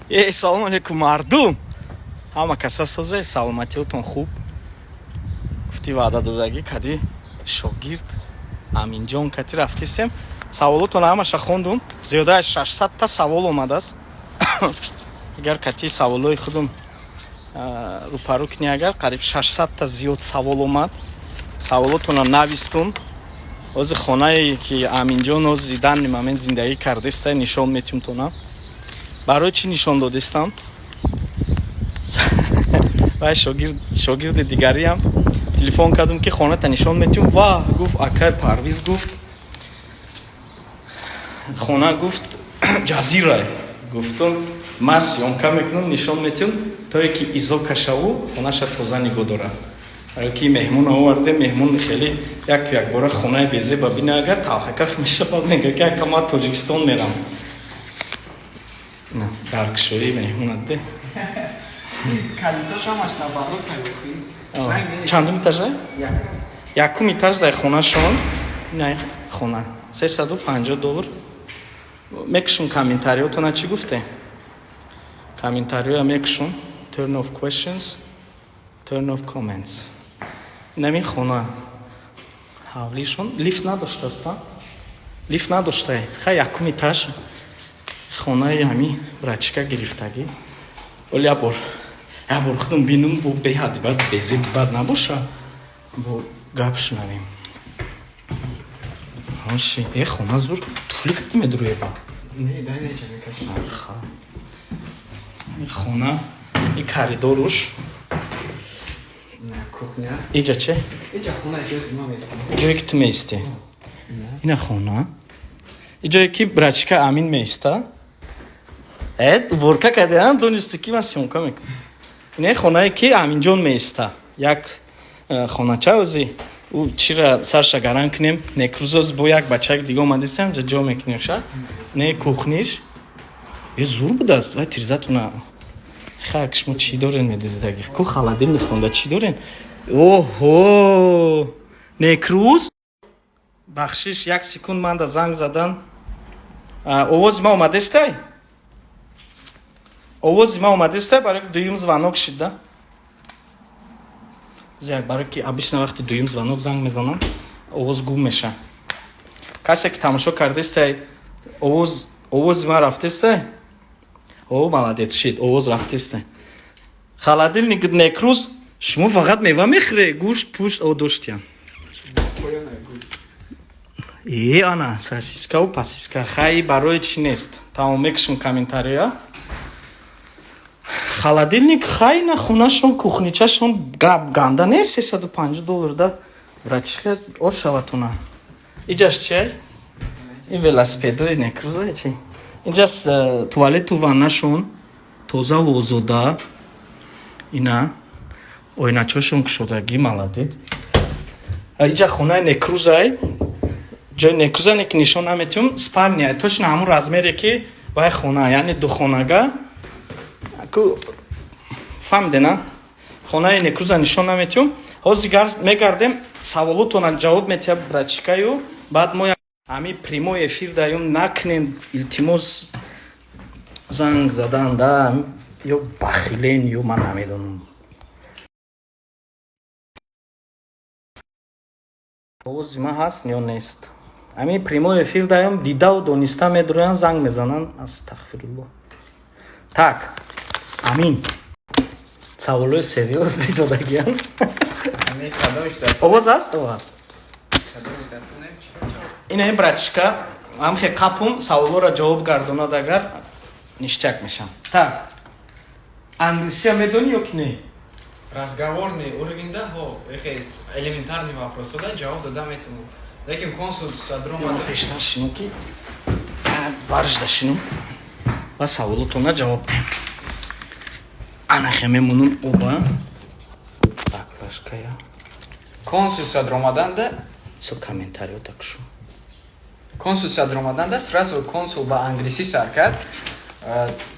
Э, салому алейкум, мардум! Ҳама каса созе, саломатиётон хуб? Гуфти, ваъда додагӣ кади шогирд Аминҷон кати рафтисем. Саволотон ҳамаша хондум. Зиёда аз 600 та савол омадааст. Агар кати саволҳои худум рӯпарӯ кунӣ, агар қариб 600 та зиёд савол омад. Саволотонро навистум. Ҳозир хонае, ки Аминҷон ҳозир данный момент зиндагӣ кардеста, нишон метиҳум тона. Барои чӣ нишон додистам? Вай шогирди дигариам телефон кардум, ки хоната нишон метиҳум. Ва гуфт: «Акай Парвиз, — гуфт, — хона, — гуфт, — ҷазира». Гуфтум: «Ман съёмка мекунам, нишон метиҳум, то ки изо кашаву хонаша тоза нигоҳ дорад». Барои ки меҳмон овардем, меҳмон хеле як якбора хонаи безеба бина, агар талхакаф мешавад, мега, ки ака, ман Тоҷикистон мерам. Даркшоии меҳмонат де. Чандум этажа? Якум этаж дар хонашон. Ина хона 350 доллар. Мекушум комментариётона. Чӣ гуфте? Комментариёя мекушум. Turn off questions, turn off comments. Инамин хона, ҳавлишон лифт надоштааст, лифт надоштае. Хай, якум этаж хонаи ҳами братишка гирифтагӣ. Оли як бор худум бинум, бо беҳади бад безеб бад набоша, бо гап шунавем. Оши э хона зур. Туфли кати медуруеба хона и коридоруш. Иҷа че? Ҷое ки ту меистӣ, ина хона, иҷое ки братишка Амин меиста. Э, уборка кардиам, донисти, ки ман съёмка мекунам. Ина хонае, ки Аминҷон меиста, як хонача. Ози ӯ чира сарша гаран кунем. Некрӯзоз бо як бачак дига омадисам, ҷа ҷо мекунем ша. Не, кухниш е зур будааст. Вай тирзатуна хак. Шумо чӣ дорен, медиздаги ку холодильниктонда чӣ дорен? Оҳо, некрӯз, бахшиш, як секунд, манда занг задан. Овози ма омадестай? Овози ма омадестай? Барои дуюм звонок шид да. Барои ки обычно вақти дуюм звонок занг мезанам, овоз гум меша. Касе ки тамошо кардестай, овози ма рафтестай? О, молодец, шид, овоз рафтестай. Холодильник некрӯз, шумо фақат мева мехӯре, гӯшт пӯшт о доштиям? Е, ана сосискаву пасиска. Хай, барои чӣ нест? Тамом, мекушем комментария. Холодильник. Хай, на хонашон, кухничашон гап ганда нест. 350 доллар да, братишка, ошаватуна. Иҷаш чиай? Ин велосипедои некрӯза чи? Инҷас туалету ваннашон тозаву озода. Ина оиначошон кушодагӣ, молодец. Иҷа хонаи некрӯзай, ҷои некрӯзане, ки нишон наметиҳум. Спальня точно ҳамун размере, ки вай хона, яъне духонага ку, фаҳмидена. Хонаи некрӯза нишон наметиҳум. Ҳозир мегардем, саволотона ҷавоб метиҳа братишкаю. Баъд мо ҳами прямой эфир даём накунем, илтимос. Занг задан да ё бахилен, ё ман намедонам. Овози ман ҳаст ё нест? Ҳамин прямой эфир даём, дидаву дониста медуроянд, занг мезананд. Астағфирулло. Так, Амин, саволои серьёзный додагиам. Овоз ҳаст, овоз ҳаст. Ина ин братишка ҳамхе қапум саволоро ҷавоб гардонад, агар ништяк мешам. Так, англисия медонӣ ё ки не? Разговорный уровень да, ҳо, эхе элементарный вопросо да ҷавоб дода метавонам, лекин консул садромада. Пештар шино, ки баржда шино ва саволотона ҷавоб диҳем. Анахе мемонум оба баклажкая. Консул садромаданда. Со комментарио такшу. Консул садромаданда, сразу консул ба англисӣ сар кард.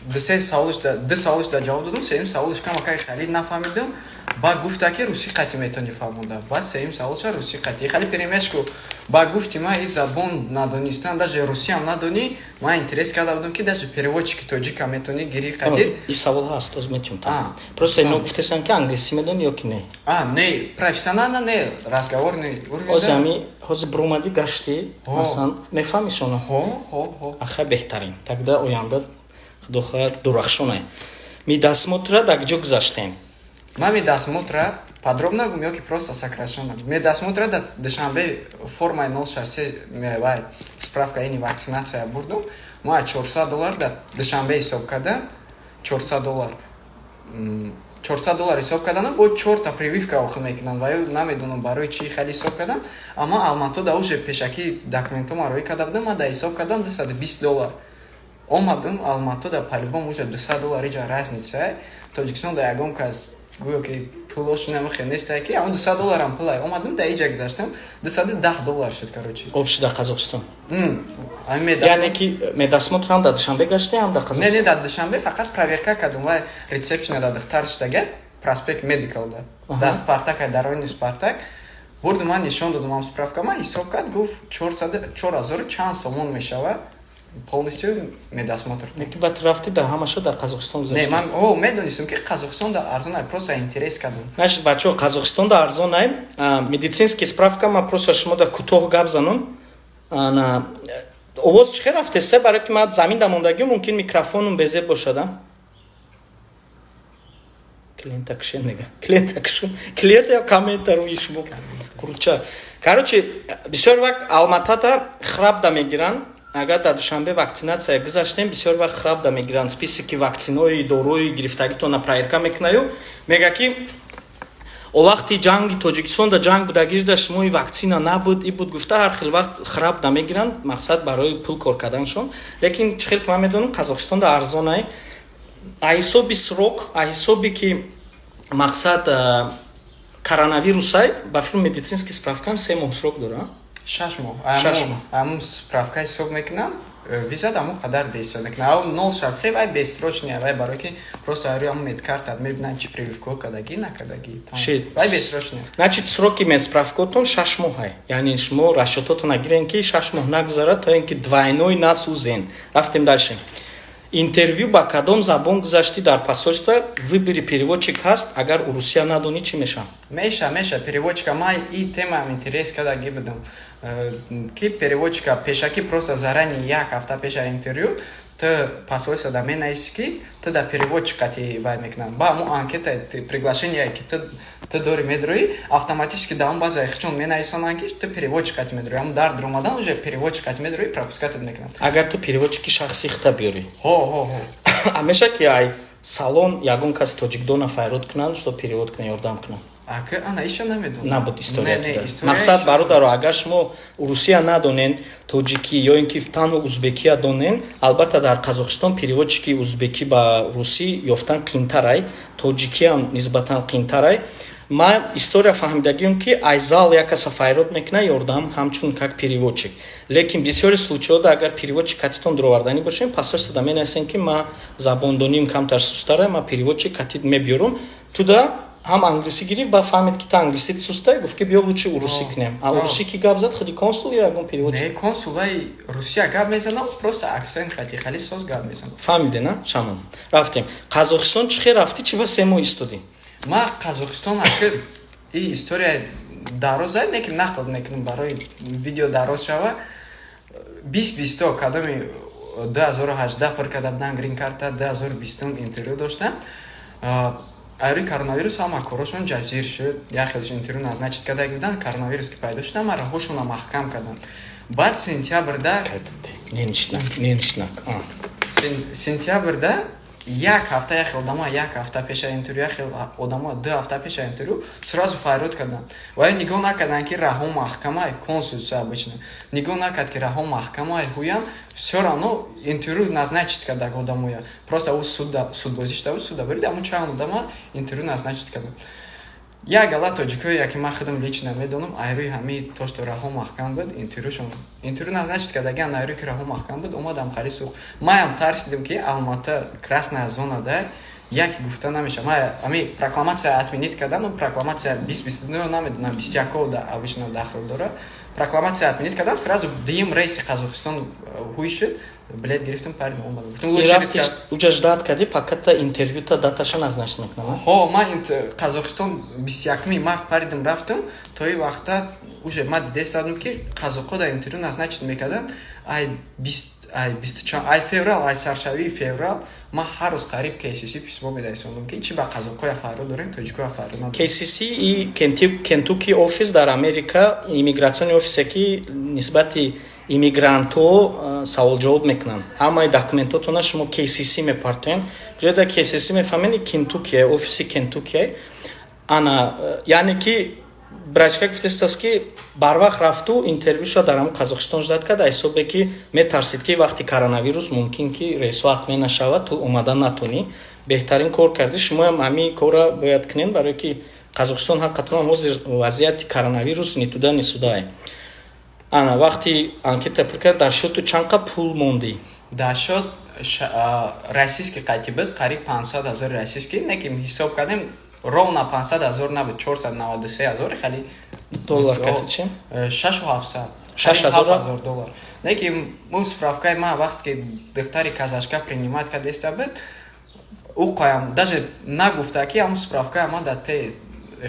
Ду се саволиш, ду саволиш да ҷавоб додум, сеюм саволиш камакай харид нафаҳмидум. Ба гуфта, ки русӣ қатӣ метавонӣ фаҳмонда. Баъд сеюм саволша русӣ қатӣ, хали перемешку. Ба гуфти ма, и забон надонистан, даже русиам надонӣ, ман интерес карда будам, ки даже переводчики тоҷика метавонӣ гирӣ қатӣ. И савол ҳаст, оз метиём. Просто ино гуфтесан, ки англисӣ медонӣ ё ки не? А, не, профессионально не, разговорный. Ҳози ами ҳози буромадӣ, гаштӣ, масалан, мефаҳмишона? Ҳо. Аха, беҳтарин. Тогда оянда, худо хоҳад, дурахшонай. Медосмотра дар куҷо гузаштем? Ман медосмотра подробно гум ё ки просто сокращенно? Медосмотра дар Душанбе формаи 063 вай справка ини вакцинация бурдум. Ма 400 доллар дар Душанбе ҳисоб кардам, 400 доллар, 400 доллар ҳисоб карданам, бо чорта прививка охир мекунанд ва ё намедонам барои чӣ хеле ҳисоб кардан. Аммо Алмато да уже пешакӣ документома роӣ карда будам, ма да ҳисоб кардан 220 доллар омадум Алмато да. По-любому уже 200 доллар иҷа разница. Тоҷикистон да ягон кас гӯё ки пулош намехе нестай, ки амн 200 долларам пулай. Омадум, да иҷа гузаштам, 210 доллар шуд, короче. Общий дар Қазоқистон, яъне ки медосмотр ҳам дар Душанбе гаште, ҳам дар Қазоқистон? Не, не, дар Душанбе фақат проверка кардум. Вай рецепшна да духтар шудага, Проспект Медикал да, дар Спартак, дар райони Спартак бурду, ман нишон додум ам справка. Ман ҳисоб кард, гуфт, 4000 чанд сомон мешавад полностью медосмотр. Ки баъд рафти, дар ҳамаша дар Қазоқистон гузашти? Не, ман о медонистам, ки Қазоқистон да арзон ай, просто интерес кардам. Значит, бачаҳо, Қазоқистон да арзон ай медицинский справка. Ма просто шумо да кӯтоҳ гап занум. Овоз чӣ хел рафтеста? Барои ки ман замин да мондагӣ, мумкин микрофонум безеб бошада. Клиента кушен мега, клиента кушун, клиента ё коммента рӯи шумо курча. Короче, бисёр вақт Алматада храпда мегиранд. Агар дар Душанбе вакцинатсия гузаштем, бисёр вақт храпда мегиранд, списоки вакцинои доруи гирифтагитона проверка мекунаю, мега, ки о вақти ҷанги Тоҷикистон да ҷанг будагижда шумои вакцина набуд, и буд гуфта, ҳар хел вақт храп намегиранд, мақсад барои пул кор карданшон. Лекин чӣ хел ки ман медонам, Қазоқистон да арзонай, а ҳисоби срок, а ҳисоби ки мақсад коронавирусай, ба филм медицинский справкам 3 моҳ срок дора. 6 моҳ. 6 моҳ. Амун справка ҳисоб мекунам, виза даму қадар деҳисоб мекунам. Ав 063 вай бессрочный, вай барои ки просто ари аму медкартат мебинанд, чи прививка кардагӣ, накардагӣ, вай бессрочный. Значит, сроки медсправкотон 6 моҳай, яъне шумо расчётотона гирен, ки 6 моҳ нагузарад, то ин ки двойной насӯзен. Рафтем дальше. Интервью ба кадом забон гузаштӣ дар посольство? Выбери, переводчик ҳаст? Агар урусия надонӣ, чӣ мешавад? Меша переводчика. Ман и темаам интерес кардагӣ будам, ки переводчика пешакӣ, просто заранее, як ҳафта пеша интервью ту посольство да менависи, ки ту да переводчик қати вай мекунам. Ба мо анкета, приглашение, ки ту дори медроӣ, автоматически да он базаи хичон менависонанд, ки ту переводчик қати медроӣ. Ам дар дуромадан уже переводчик қати медроӣ, пропускатат мекунанд. Агар ту переводчики шахси хита биёрӣ? Ҳо. А меша, ки ай салон ягон каси тоҷикдона файрод кунанд, что перевод кунанд, ёрдам кунанд? Ака, ана иша намедонам. Набуд история. Мақсад, бародаро, агар шумо русия надонен, тоҷикӣ ё ин ки танҳо узбекия донен, албатта, дар Қазоқистон переводчики узбекӣ ба русӣ ёфтан қиинтарай, тоҷикиам нисбатан қиинтарай. Ман история фаҳмидагиам, ки айзал як каса файрод мекуна, ёрдам ҳамчун как переводчик. Лекин бисёри случайҳода, агар переводчик катитон дуроварданӣ бошем, посольство менависем, ки ма забондоним камтар сустара, ма переводчик катит мебиёрум. Туда ҳам англисӣ гирифт, баъд фаҳмид, ки та англисит сустай, гуфт, ки биё, лучше урусӣ кунем. А урусӣ ки гап зад, худи консул ё ягон переводчик? Не, консул вай русия гап мезанам, просто акцент хати хали соз гап мезанам. Фаҳмиде, на? Шамон, рафтем. Қазоқистон чӣ хел рафтӣ? Чӣ ба 3 моҳ истодӣ? Ма Қазоқистон, ака, и история дароз, не ки нақл мекунам, барои видео дароз шава. 20 бисто кадоми 2018 пур карда будан грин карта, 2020-ум интервю доштам. Айрӯи коронавирус ҳама корошон ҷазир шуд. Як хелш интервю назначить карда буданд, коронавирус ки пайдо шуд, ҳама раҳошонро маҳкам карданд. Баъд сентябрда, сентябрда як ҳафта, як хел одамо як ҳафта пеша интервю, як хел одамо 2 ҳафта пеша интервю сразу файрод карданд. Ва нигоҳ накарданд, ки раҳо маҳкамай. Консулство обычно нигоҳ накард, ки раҳо маҳкамай, ҳуян все равно интервю назначить кардаг одамоя. Просто ӯ судбозӣ шуда буд, суда бурид, аммо чанд одама интервю назначить карданд. Як гала тоҷикое, яке ман худам лично медонам, айрӯи ҳамаи то что раҳо маҳкам буд, интервюшон, интервю назначить кардагиан, айрӯи ки раҳо маҳкам буд, омадам хари сух. Маям тарсидем, ки Алмата красная зона да. Яке гуфта намешавад. Ма ами прокламация отменить кардан, прокламация 2022, намедонам, 21 да обычно дахл дора. Прокламация отменить кардан, сразу дуюм рейси Қазоқистон ҳуй шуд, билет гирифтам, паридам, омадам. Гуфтам, уҷа ждать кардӣ, пока та интервюта даташа назначить мекунам? Ҳо, ман Қазоқистон 21-ми март паридам, рафтам. То и вақта уже ма дидестадам, ки қазоқҳо дар интервю назначить мекарданд. Ай ай бисту чанд, ай феврал, ай саршавии феврал ман ҳар рӯз қариб KCC письмо медарисондам, ки чи ба қазоқҳоя фарро дорем, тоҷикоя фарро надорем. KCC и Кентуки офис дар Америка, иммиграционный офисе, ки нисбати иммигрантҳо саволҷавоб мекунанд. Ҳамаи документотона шумо KCC мепартоед. Ҷоеда KCC мефаҳмед, Кентукия, офиси Кентукия. Ана, яъне ки брачка гуфтестааст, ки барвақт рафту интервюша дар ҳамн Қазоқистон ждать кард, ҳисобе ки метарсид, ки вақти коронавирус мумкин ки рейсҳо отмена нашавад, ту омада натонӣ. Беҳтарин кор кардӣ. Шумоам ҳамин корра бояд кунед, барое ки Қазоқистон ҳаққатон ҳозир вазъияти коронавирус ни туда ни сюда. Ана, вақти анкета пур кард, дар счёту чанд қа пул мондӣ? Дар счёт российский қайти буд, қариб 500 000 российский. Не ки ҳисоб кардем, ровно 500 000 набуд, 493 000 хали. Доллар кати чи? 6700. 6000 доллар. Не ки мо справкаи ма, вақте ки духтари казашка принимать кардеста буд, ӯ қоям даже нагуфта, ки ҳамн справкаи ма да те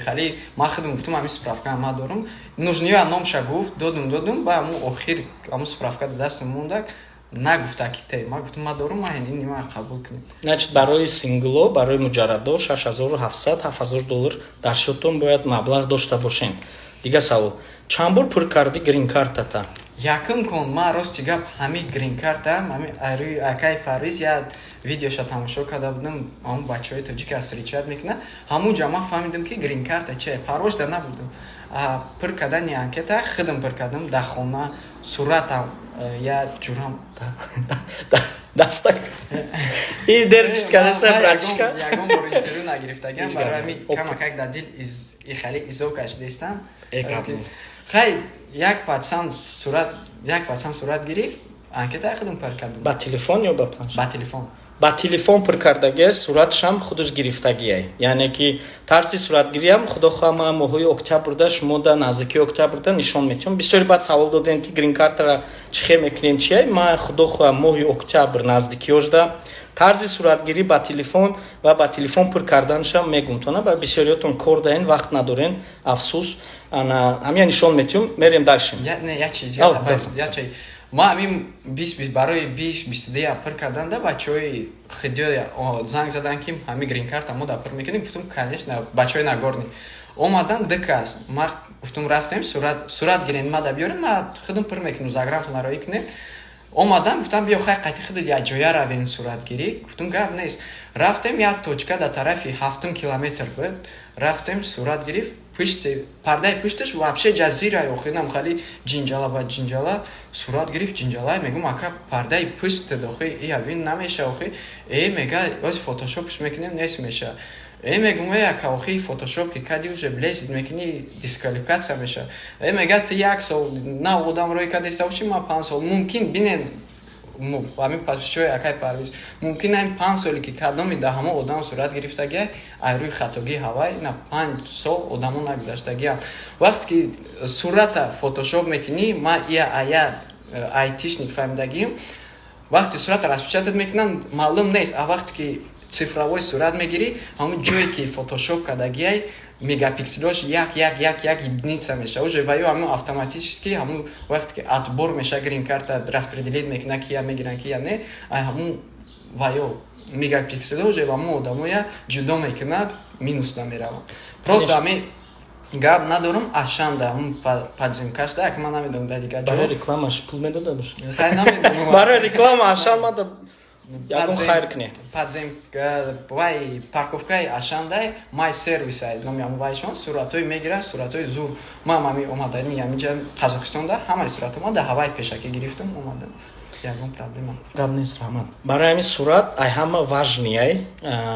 хали. Ма худам гуфтум, ҳамин справка ма дорум, нужниё номша гуфт, додум. Ба ҳамун охир ҳамун справка да дастам мондак, нагуфта, ки те. Ма гуфтум, ма дорум, ма ин ма қабул кунед. Значит, барои сингло, барои муҷарраддор 6700, 7000 доллар дар счётон бояд маблағ дошта бошем. Дигар савол: чанд бор пур кардӣ грин-картата? Якум кун, ма, рости гап, ҳами грин-карта, ҳами рӯи акай Парвиз як видеоша тамошо карда будам, ҳамун бачаҳои тоҷика встречать мекунад. Ҳамун ҷа ман фаҳмидам, ки грин-карта чие. Парвоз да набудам. Пур кардани анкета худам пур кардам дар хона, суратам я ҷурам. Дастак и дер чит кардаса, братишка. Ягон бор интервю нагирифтагиам, барои ҳами камакак дар дил хеле изо кашидестам. Хай, як пацан сурат, як пацан сурат гирифт, анкета худам пур кардам. Ба телефон ё ба планшет? Ба телефон. Ба телефон пур кардагия, суратшам худаш гирифтагия. Яъне ки тарзи суратгириам, худо хоҳа, ма моҳои октябрда шумо да наздикии октябрда нишон метиҳам. Бисёри баъд савол додем, ки грин-картара чӣ хел мекунем, чия. Ма, худо хоҳа, моҳи октябр наздикиёшда тарзи суратгирӣ ба телефон ва ба телефон пур карданашам мегум тона. Ба бисёриётон кор даен, вақт надорен, афсӯс. Ана, ҳамия нишон метиҳум. Мерем дальше. Ма ҳамин бист барои 2022 пур карданда бачаҳои хидиё занг задан, ки ҳамин грин-карта мо да пур мекунем. Гуфтум, конечно. Бачаҳои Нагорный омадан, ду кас. Ма гуфтум, рафтем, сурат гирен, ма да биёрен, ма худам пур мекунем, загрантона роӣ кунем. Омадан, гуфтам, биё, хай, қайти худат як ҷоя равем суратгирӣ. Гуфтум, гап нест. Рафтем, як точка дар тарафи ҳафтум километр буд, рафтем, сурат гирифт. Пушти пардаи пушташ вообще ҷазира, охирнам хали ҷинҷала ба ҷинҷала сурат гирифт, ҷинҷала. Мегум, ака, пардаи пушт охи иявин намеша охи. Э, мега, оз фотошопш мекунем, нест меша. Э, мегум, э, ака, охи фотошоп ки кади, уже блезит мекунӣ, дисквалификация меша. Э, мега, ты як сол на одам рӯй кадеста боши, ма 5 сол. Мумкин бинен, ҳамин пасчои акай Парвиз, мумкин ҳамин 5 соле ки кадоми да ҳамон одам сурат гирифтагия, ай рӯи хатогии ҳавай на 5 сол одамо нагузаштагианд. Вақте ки сурата фотошоп мекунӣ, ма ия ая айтишник фаҳмидагием, вақте сурата распечатать мекунанд, маълум нест. А вақте ки цифровой сурат мегирӣ, ҳамон ҷое ки фотошоп кардагиай, мегапикселош як, як, як, як единица меша уже. Ва ё ҳамон автоматически, ҳамон вақте ки отбор меша, грин карта распределить мекуна, кия мегиран, кия не, ай ҳамон ва ё мегапиксело уже ҳамон одамоя ҷудо мекунад, минус намераванд. Просто ҳамин гап надорум. Ашанда ҳамон подземкашда, як ман намедонам, дар дигар ҷо барои рекламаш пул медода бош. Хай, намедонам. Барои реклама Ашан мада ягон хайр кунед. Подземка вай, парковкаи Ашандай, май сервисай номи ҳамон вайшон, суратҳои мегирад, суратҳои зур. Ман ҳами омадани ҳаминҷа Қазоқистонда ҳамаи суратҳо ма да ҳавай пешакӣ гирифтам, омадам, ягон проблема. Гап нест, раҳмат. Барои ҳамин сурат ай ҳама важный ай.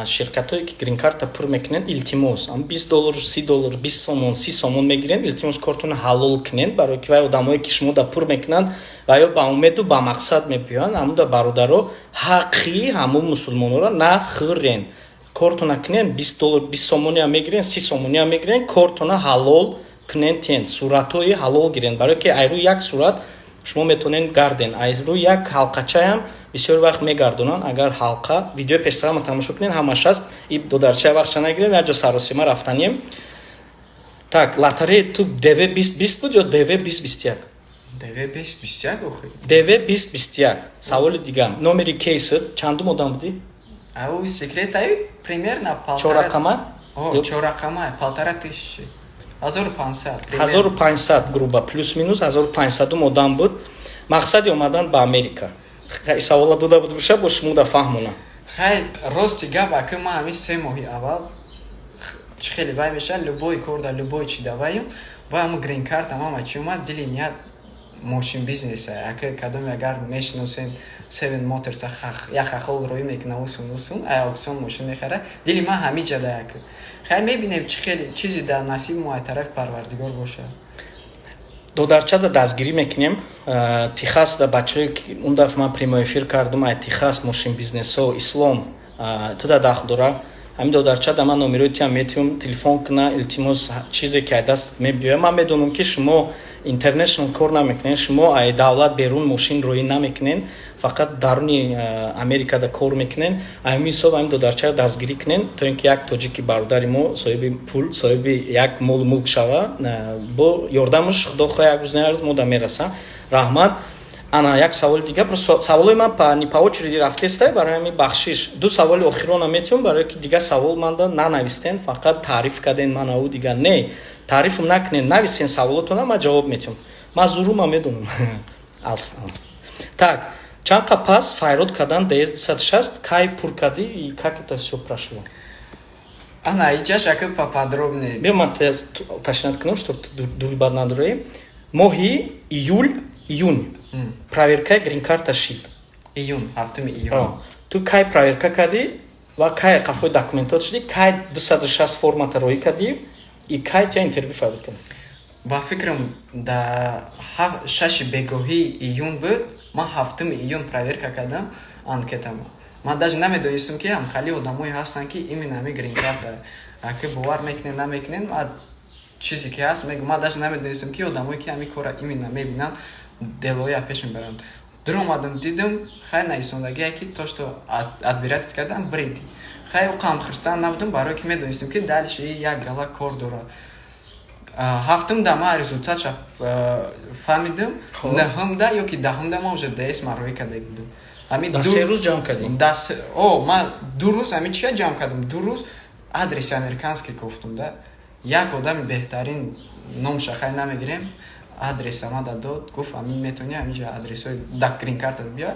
Ширкатҳое ки грин-карта пур мекунед, илтимос, 20 доллар, 30 доллар, 20 сомон, 30 сомон мегирен, илтимос, кортона ҳалол кунед, барое ки вай одамое ки шумо да пур мекунанд, ва ё ба умеду ба мақсад мебиёянд. Ҳамун да, бародаро, ҳаққи ҳамун мусулмонҳоро нахӯрен. Кортона кунен, 20 доллар, 20 сомониам мегирен, 30 сомониам мегирен, кортона ҳалол кунен, тен суратҳои ҳалол гирен, барое ки айрӯи як сурат шумо метавонед гарден, айрӯи як ҳалқачаям бисёр вақт мегардонанд. Агар ҳалқа видеои пештарама тамошо кунед, ҳамаш аст. И додарча вақтша нагирем, як ҷо саросима рафтанем. Так, лотарея ту ДВ 2020 буд ё ДВ 2021? ДВ 2021 охи. ДВ 2021. Саволи дигар: номери кейсит чандум одам будӣ? Ау секрет ай, примерно полтора. Чоррақама? О, чоррақама, 1500, 1500. 1500, грубо, плюс минус 1500-ум одам буд. Мақсади омадан ба Америка, савола дода буд боша, бо шумо да фаҳмона. Хай, рости гап, ака, ман ҳамин 3 моҳи аввал чӣ хеле вай мешавад, любой кор да, любой чи даваем, ба ҳамн грин карта мама чи омад, дили ният мошин бизнеса. Ака, кадоме агар мешиносен, Seven Motors, як хахол рӯй мекуна, усун усун ай аукцион мошин мехара. Дили ман ҳамиҷа да, ака. Хай, мебинем, чӣ хеле чизи дар насиби мо ай тарафи Парвардигор бошад. Додарчада дастгирӣ мекунем. Техас да бачаҳое, он дафъа ман прямой эфир кардум, ай Техас мошин бизнесо, Ислом, туда дахл дора. Ҳамин додарчада ман номерои тиам метиҳум, телефон куна, илтимос. Чизе ки ай даст мебиёяд, ман медонам, ки шумо international кор намекунед, шумо ай давлат берун мошин роӣ намекунед, фақат даруни Америкада кор мекунед. Ҳамин ҳисоб ҳамин додарчаро дастгирӣ кунед, то ин ки як тоҷики бародари мо соҳиби пул, соҳиби як молу мулк шава. Бо ёрдамаш, худо хоҳ, як рӯз, на як рӯз мо да мераса. Раҳмат. Ана як саволи дигар. Саволои ман не по очереди рафтестай, барои ҳамин бахшиш. Ду саволи охирона метиҳум, барое ки дигар савол манда нанавистен, фақат таъриф карден манау, дигар не, таърифм накунен, нависен саволотона, ман ҷавоб метиҳум. Ман зурума медонам. Так, чанд қа пас файрод кардан ДС 260, кай пур кардӣ и как это все прошло? Ана иҷаш, ака, поподробнее. Биё, ман уточнять кунам, что дури бад надорем. Моҳи июл, июн проверкаи гринкарта шид. Июн, 7-уми июн. Ту кай проверка кардӣ ва кай қафои документот шудӣ, кай 260 формата роӣ кардӣ и кай тя интервю файрод кардӣ? Ба фикрам, да, шаши бегоҳии июн буд. Ман 7-уми июн проверка кардам анкетамо. Ман даже намедонистам, ки ҳамхали одамое ҳастанд, ки именно ҳами гринкарта. Аки, бовар мекунед, намекунед, ма чизе ки ҳаст мегӯм. Ман даже намедонистам, ки одамое ки ҳами кора именно мебинанд, делоя пеш мебаранд. Дуромадам, дидам, хай, нависондагие, ки то что отбирать кардам, бриди. Хай, оқам хирсан набудам, барое ки медонистам, ки дальше як гала кор дорад. Ҳафтум да ман результатша фаҳмидам, наҳумда ё ки 10-умда ман уже ДС ма роӣ карда будам. Ҳамин 3 рӯз ҷамъ кардем. О, ман 2 рӯз ҳамин чия ҷамъ кардам, 2 рӯз адреси американский кофтум да. Як одами беҳтарин, номша хай намегирем, адреса мада дод, гуфт: «Ҳамин метавони ҳаминҷа адресҳои да гринкарта биё».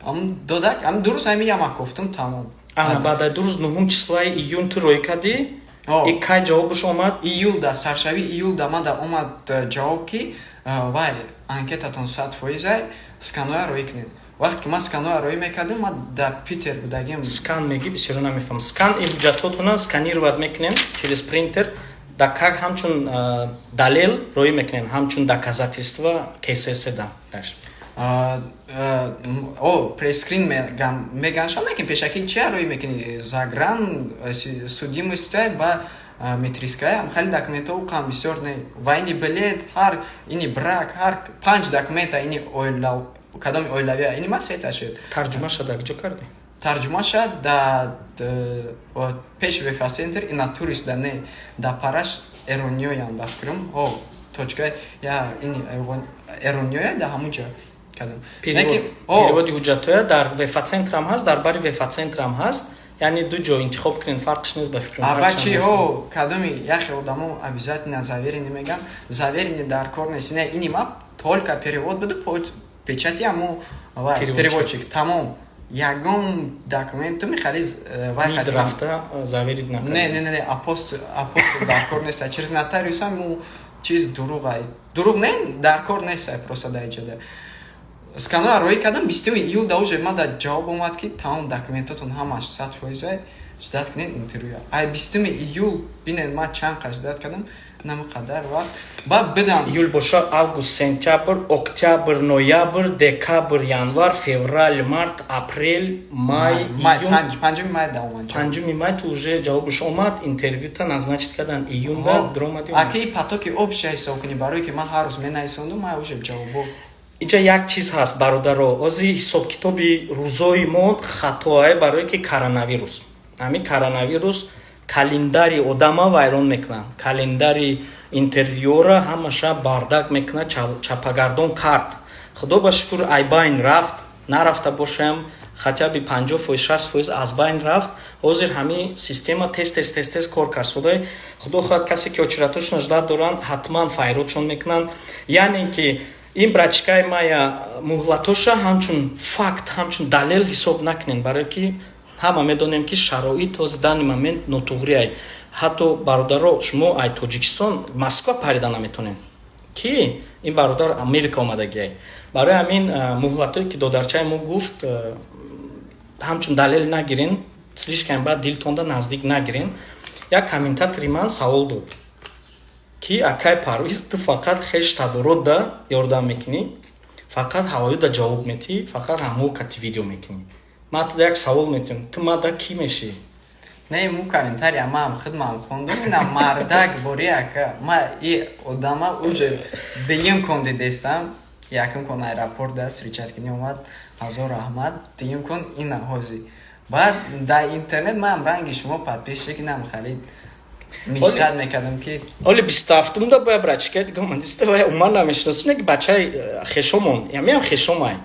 Ам додак, ам 2 рӯз ҳамин яма кофтум, тамом. Ана, баъд аз 2 рӯз, нуҳум числаи июн ту роӣ кардӣ и кай ҷавобаш омад? Июлда, саршави июлда мада омад ҷавоб, ки вай анкетатон 100%-ай, сканоя роӣ кунед. Вақте ки ман сканоя роӣ мекардам, ман дар Питер будагим. Скан мегӣ, бисёро намефаҳмам. Скан ин ҳуҷҷатҳотона сканировать мекунем через принтер, да, как ҳамчун далел роӣ мекунем, ҳамчун доказательство КСС да. О, prescreen меганшон, лекин пешакӣ чия роӣ мекунӣ? Загран судимостьа ба метриская, хеле документҳо қам бисёр не, ва ини билет, ҳар ини брак, ҳар панҷ документа, ини оила, кадоми оилавия, ини ма сета шуд. Тарҷумаша дар куҷо кардӣ? Тарҷумаша да пеши VFS Center, ина турист да не, да параш эрониёян, ба фикрам, о, точка я ини эрониёя, да ҳамун ҷо кардам. Переводи ҳуҷҷатҳоя дар VFS Центрам ҳаст, дар бари VFS Центрам ҳаст, яъне ду ҷо интихоб кунед, фарқш нест, ба фикрам. Аба чи о, кадоми яхе одамо обязательно заверенный меган, заверенный дар кор нест. Не, ини ма только перевод буду, печати аму переводчик, тамом. Ягон документу мехали э, вай рафта заверить накард? Не, не, не, апостил дар кор нест, через нотариуса му чиз дуруғ, дуруғ не, дар кор нест, просто дар иҷода сканоя роӣ кардам. 20-уми июл да уже мада ҷавоб омад, ки тамом, документотон ҳамаш 100%-а, ждать кунед интервью. Ай 20-уми июл бинед, ман чанд қа ждать кардам. Инама қадар вақт баъд бидан. Июл боша, август, сентябр, октябр, ноябр, декабр, январ, феврал, март, апрел, май, июн. 5-уми май да омад. 5-уми май ту уже ҷавобаш омад, интервюта назначить кардан, июнда дуромади. Аки, потоки общий ҳисоб кунӣ, барое ки ман ҳар рӯз менависондум, ман уже ҷавобо. Иҷа як чиз ҳаст, бародаро. Ози ҳисобкитоби рӯзои мо хатоае, барое ки коронавирус, ҳамин коронавирус календари одама вайрон мекунад, календари интервюора ҳамаша бардак мекунад, чапагардон кард. Худо ба шукр, ай байн рафт, нарафта бошам, хотя бы 50%, 60% аз байн рафт. Ҳозир ҳамин система тез, тез, тез, тез кор кард. Судай, худо хоҳад, касе ки очередь ошона ждать доранд, ҳатман файродшон мекунанд. Яъне ки ин братишка и мая муҳлатоша ҳамчун факт, ҳамчун далел ҳисоб накунед, барое ки ҳама медонем, ки шароит ҳозир, данный момент, нотуғриай. Ҳатто, бародаро, шумо ай Тоҷикистон Москва парида наметонед, ки ин бародар Америка омадагиай. Барои ҳамин муҳлатое ки додарчаи мо гуфт, ҳамчун далел нагирен, слишком баъд дилтонда наздик нагирен. Як комментатори ман савол дод, ки: «Акай Парвиз, ту фақат хеш таборотда ёрдам мекунӣ, фақат ҳавоюда ҷавоб метӣ, фақат ҳамо кати видео мекунӣ. Ман туда як савол метиҳам: ту мада кӣ мешӣ?» Не, му комментария ман худмам хондум. Ина мардак бори, ака, ма и одама уже дуюм кон дидестам. Якум кон аэропорт да встречать кини омад, ҳазор раҳмат. Дуюм кон ина ҳози. Баъд дар интернет маам ранги шумо подписчик инам харид мечтать мекардам, ки Оли 27-умда боя братишка дигомандиста вай уман намешиносум, ки бачаи хешомон, ямиам хешомай,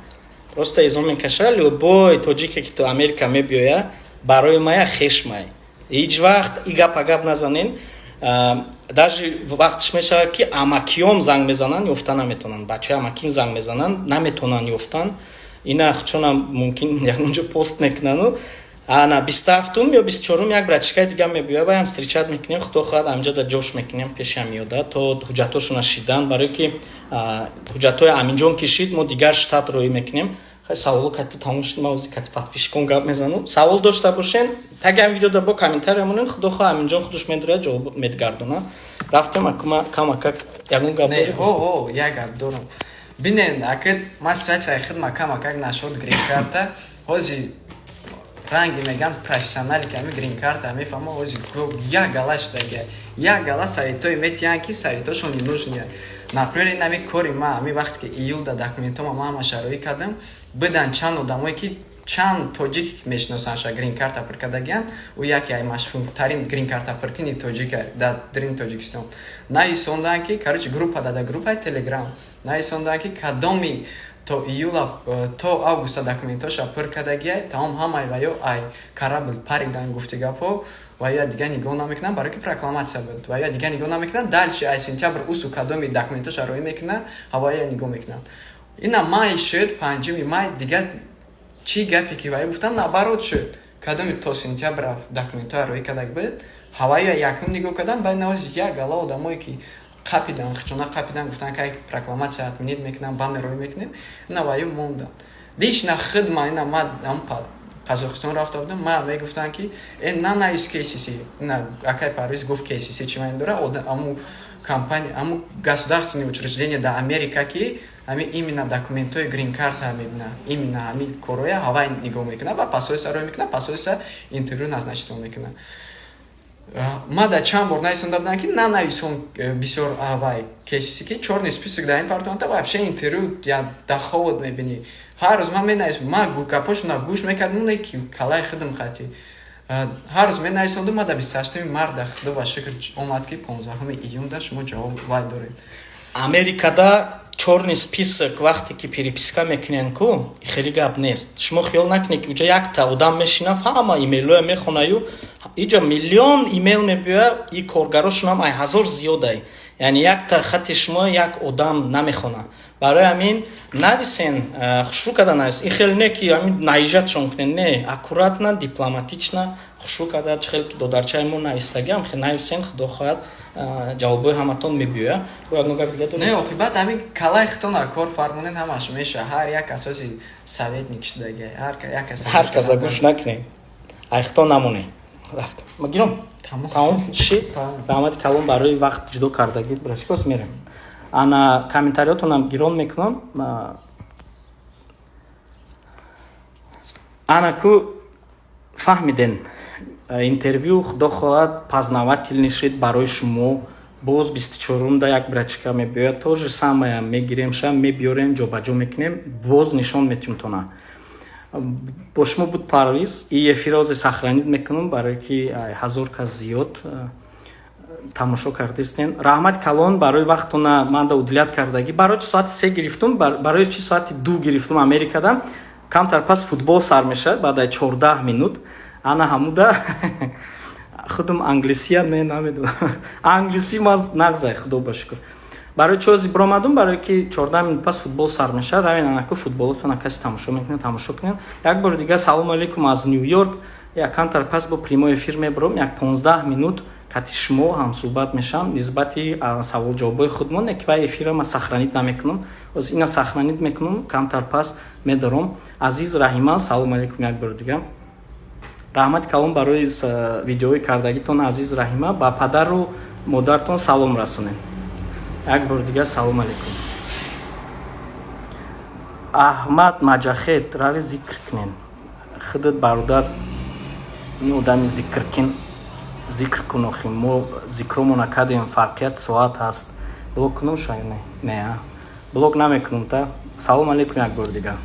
просто изом мекаша. Любой тоҷике, ки то Америка мебиёя, барои мая хешмай. Ҳеҷ вақт и гапа гап назанен. Даже вақтш мешавад, ки амакиём занг мезананд, ёфта наметонанд. Бачаи амаким занг мезананд, наметонанд ёфтан. Ина чунам мумкин ягонҷо пост мекунану. Ана 27-ум ё 24-ум як братишка и дига мебиёя, ваям встречать мекунем. Худо хоҳад, амҷа да ҷош мекунем пеши амиёда, то ҳуҷҷатҳошона шидан, барое ки ҳуҷҷатҳои Аминҷон кишид, мо дигар штат роӣ мекунем. Хай, саволо кати тамом шуд. Ма ози кати подписчик он гап мезанам. Савол дошта бошен, таги ҳам видеода бо комментария монен. Худо хоҳ, Аминҷон худаш медорад, ҷавоб медгардона. Рафтем, акума камакак ягон гап. Не, о, як гап дорам. Бинен, ака, ман ситуация и хидма камакак нашуд. Грин-карта ҳози ранги меган, профессионали ки ҳами грин-карта мефаҳма, ҳози як гала шудага, як гала совет ое метиҳанд, ки совет ошон ненужные. Например, ин ҳами кори ма, ҳами вақте ки июлда документома ма ҳама шароӣ кардам, бидан чанд одамое, ки чанд тоҷик мешиносанд, грин-карта пур кардагиянд. Ӯ яке ай машҳуртарин грин-карта пуркини тоҷика дар дарини Тоҷикистон. Нависонданд, ки, короче, группа дада, группаи Телеграм, нависонданд, ки кадоми то июла, то августа документоша пур кардагия, тамом, ҳамаи ваё ай корабль паридан, гуфти гапҳо. Ва ё дига нигоҳ намекунанд, барое ки прокламация буд. Ва ё дига нигоҳ намекунанд. Дальше ай сентябр усу кадоми документоша роӣ мекунанд, ҳавоя нигоҳ мекунанд. Ина май шуд, 5-уми май. Дига чӣ гапе ки вай гуфтанд, наоборот шуд. Кадоми то сентябр документҳоя роӣ кардаг буд, ҳавоя якум нигоҳ кардан. Баъд навози як гала одамое, ки қапидан, хичона қапидан, гуфтанд, ки прокламация отменить мекунам, ба мероӣ мекунем. Ина ваю монданд. Лично хидма ина ма Қазоқистон рафта будам, ма мегуфтанд, ки э, нанавис KCC. Ина акай Парвиз гуфт, KCC чӣ маъни дора? Аму компания, аму государственное учреждение дар Америка, ки ҳами именно документҳои грин-карта мебина, именно ҳами короя ҳавай нигоҳ мекунад ва посольство роӣ мекунад, посольство интервю назначить мекунад. Ма да чанд бор нависонда будам, ки нанависон бисёр вай KCC, ки чёрный список дар ин партуанта, вообще интервю я даховод мебинӣ. Ҳар рӯз ман менависм, ман гапошона гӯш мекардам, не ки калаи худам хати ҳар рӯз менависондум. Ма да 28-уми марта, худо ба шукр, омад, ки 15-уми июнда шумо ҷавоб вай доред. Америкада чёрный список вақте ки переписка мекунен ку, хеле гап нест. Шумо хиёл накунед, ки уҷа якта одам мешина, ҳама имейлоя мехонаю. Иҷа миллион имейл мебиёя, и коргарошонам ай ҳазор зиёдай. Яъне якта хати шумо як одам намехона. Барои ҳамин нависен, хушрӯ карда навис. Ин хеле не, ки ҳамин наезжать шон кунен, не, аккуратно, дипломатично, хушрӯ карда, чӣ хел ки додарчаи мо навистагиам, хел нависен. Худо хоҳад, ҷавобҳои ҳаматон мебиёя. Бо ягон гап дига доред? Не, оқибат ҳамин калаи хитона кор фармонед, ҳамаш меша. Ҳар як асоси советник шудагия, ҳар як. Ҳар каса гӯш накунем, айхто намонем. Рафт, ма гиром. Тамом шид. Раҳмати калон барои вақт ҷудо кардагӣ. Братишка, мерем. Ана, комментариётонам гирон мекунам. Ана ку фаҳмиден, интервю, худо хоҳад, познавательный шид барои шумо. Боз 24-умда як братишка мебиёяд, то же самое мегиремша, мебиёрем, ҷобаҷо мекунем, боз нишон метиҳем тона. Бо шумо буд Парвиз. И эфирозе сохранить мекунам, барое ки 1000 кас зиёд тамошо кардистен. Раҳмати калон барои вақтона манда уделять кардагӣ. Барои чи соати 3 гирифтум, барои чи соати 2 гирифтум? Америкада камтар пас футбол сар мешавад, баъд 14 минут. Ана ҳамуда худум англисия не намедонам, англиси ма нағзай, худо ба шукр. Барои чӣ ози биромадум? Барое ки 14 минут пас футбол сар мешавад. Равен, анаку футболотона каси тамошо мекунед, тамошо кунед. Як бори дигар салому алейкум аз Ню Йорк. Як камтар пас бо прямой эфир мебурам, як 15 минут кати шумо ҳамсӯҳбат мешавам нисбати саволҷавобҳои худмон. Ки вай эфира ма сохранить намекунам, оз ина сохранить мекунам, камтар пас медорам. Азиз Раҳима, салому алейкум як бори дигар. Раҳмати калон барои видеои кардагитон, азиз Раҳима. Ба падару модартон салом расонед. Як бори дигар салом алейкум. Аҳмад Маҷахет, рави зикр кунен худат, бародар. Ин одами зикркин, зикр кун. Охи, мо зикромона накардем, фарқият соат ҳаст. Блок кунум шай? Не, не, блок намекунум. Та салом алейкум як бори дигар.